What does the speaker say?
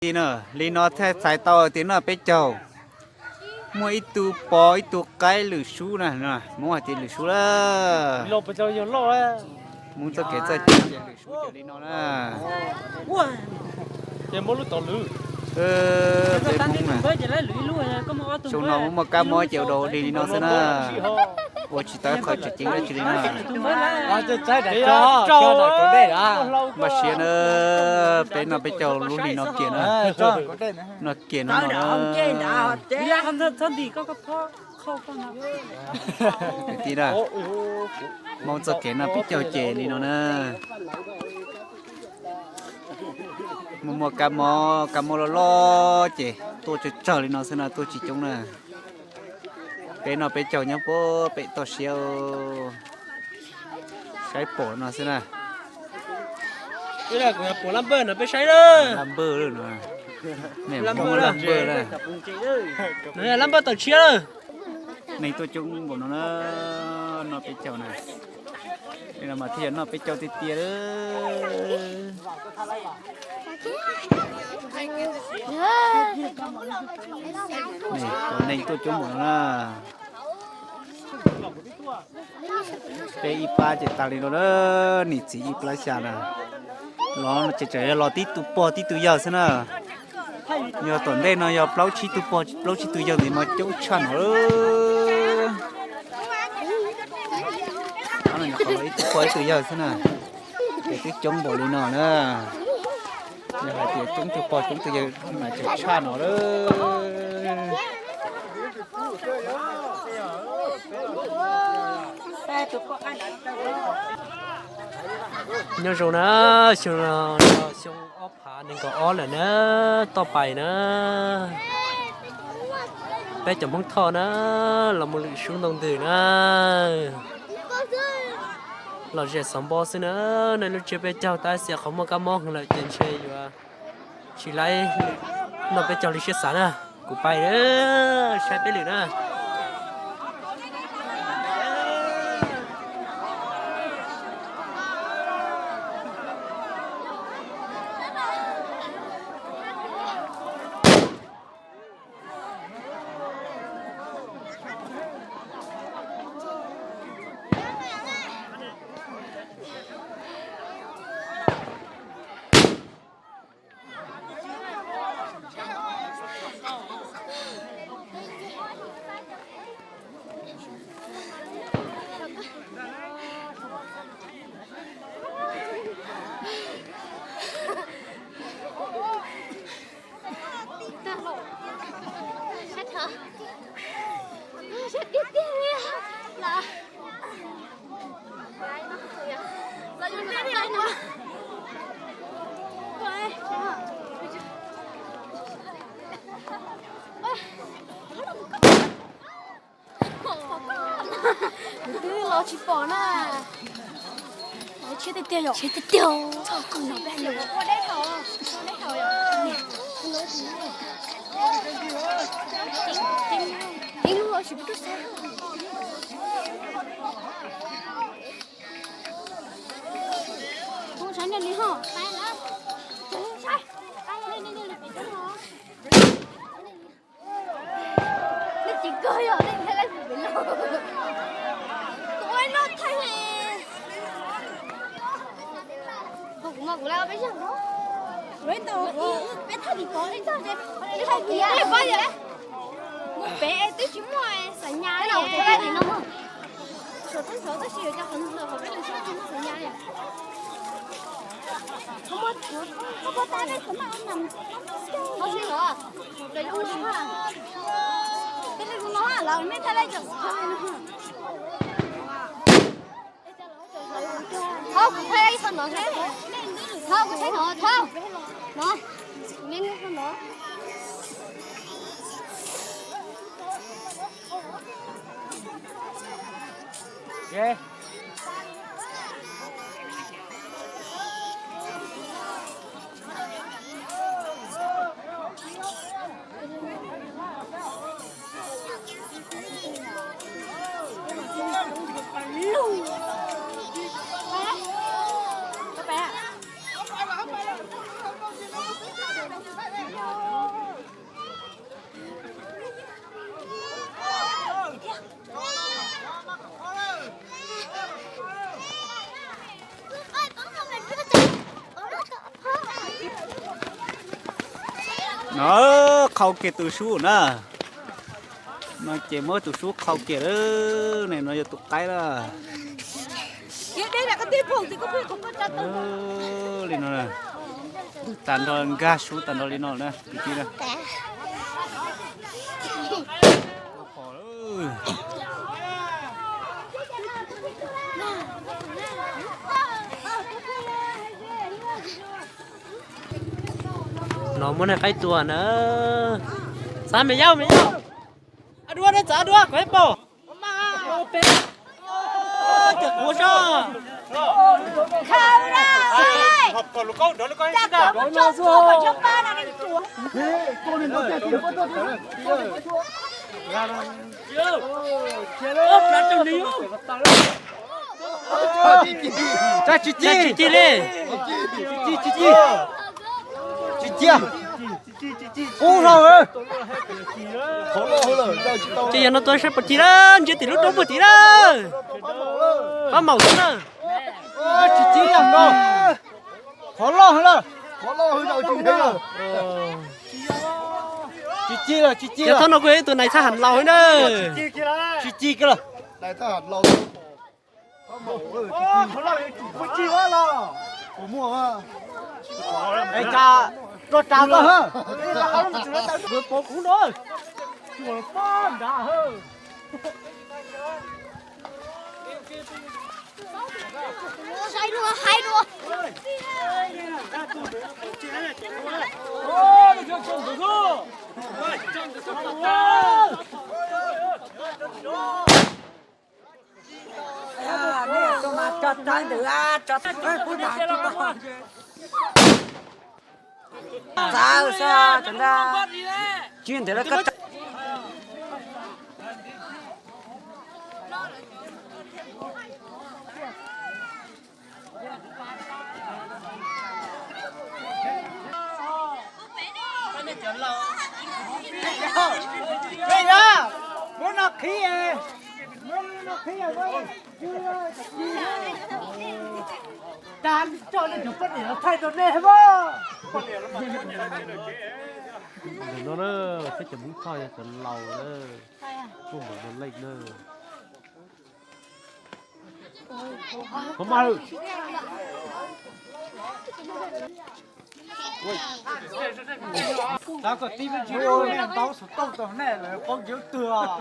Li no, li no thiaj txhais tau tias noj peb caug muaj ib tug pog ib tug qaib lwm sub na, Hmoob hais tias lwm sub lawm. Hmoob txoj kev txawj cai ces lwm sub ces li no na. Peb Hmoob na, xyoo no muaj kab mob ces ua dog dig li no xwb na. Ua tsis tau ib qho tseem ceeb dab tsi li na. Npaj siab na, peb noj peb caug lub hli no kiag na. Noj kiag no no na. Kwv tij na, Hmoob txoj kev noj peb caug ces li no na. Muaj muaj kab mob, kab mob loj loj ces tuaj tsawg tsawg li no xwb na, tuaj tsis coob na. Peb noj peb caug nyob puag pem toj siab, saib pom no xwb na. Lab npawj no peb saib na. Lab npawj no, lab npawj na. Lab npawj tawm tshiab lawm. Neeg tuaj coob npaum no na, noj peb caug na. Li no mas thiaj yog noj peb caug tiag tiag. Cov neeg tuaj coob npaum no na. Peb ib plab ces tas li no na, niam txiv ib plab xya na. Los ces tseem yog los tib tug pog tib tug yawg xwb na. Yog tom ntej no yog plaub tsib tug pog plaub tsib tug yawg ntawd mas coob tshaj no. Qhov no nyuam qhuav los ib tug pog ib tug yawg xwb na. Ces twb coob npaum li no na. Yog hais tias coob tug pog coob tug yawg mas tseem tshaj no lawm. Nyob zoo na, xyoo no xyoo ob phav nees nkaum ob lawm na, toj pais na. Peb cov Hmoob Thoj na, los mus lwm sub ntau ntws na. Los ze xov npo xwb na, nej lub tsiab peb caug tab sis qhov muaj kab mob heev lawm ces ntshe yuav tsis laib noj peb caug li siab xav na. Kuv pais saib peb lwm na. Nws twb los tsis pom na. Tshiab tiag tiag yom. Tshiab tiag tiag. Ceeb lub los tsis pub tuaj saib. Kuv saib nej li ho. Saib. Nej tsis kawg yog nej thiaj laib kuv pem no. Kuv ua ib noj thaij li. Kuv mas kuv laib ua peb zag no. Kuv ib ntaus kuv peb thaij li tod ib txog ces peb thaij kuv peb pab yom. Mus pem es twb tsis muaj xav nyas li. Suav tub ntxhov tab sis yuav cov qhov ntxhov qhov peb lwm sub tsis muaj xav nyas li. Koj muab tab peb qhov maj nag. Koj sib los, peb lub no ha, peb lub no ha, los nej thaij laib cov kuv thaij no. Thov kuv thaij ib qho no, thov kuv thaij no, thov no, nej lub qho no. No, qhau kiag tus sub na. No ces muab tus sub qhau kiag lawm, no yog tus qaib lawm. Li no, tag nrho nkag sub tag nrho li no na, kwv tij na. No muab nej qaib tua na. Txav me yaus, me yaus. Ab dua, nej txav ab dua kom pom. Ces kuv so. Tsis ci, tsis ci li. Tsis ci, tsis ci. Qub hlo. Ces yog no tua saib puas ci lawm, ntsia tim lub roob puag tid lawm. Pab maum xwb na. Tsis ci, qhov loj lawm. Tsis ci lawm, tsis ci. Yog thaum no kuj yog ib tug nais txhab ham laus na. Tsis ci kiag lawm. Roj ras koj, pov kuv no. Hais dua, hais dua. Txawv xwb cov nrab. Tsis ntev lawm koj. Muab no qhib, muab no qhib. Tag tso nej cov poj niam los thaij rau nej mas. Ntawm no na, peb cov Hmoob Thoj yog cov laus na, tuaj npaum no leej na. Hov mas. Xav kom tib lub tsis ua nej ntaub xov tooj rau nej lawv paub ncav twg os.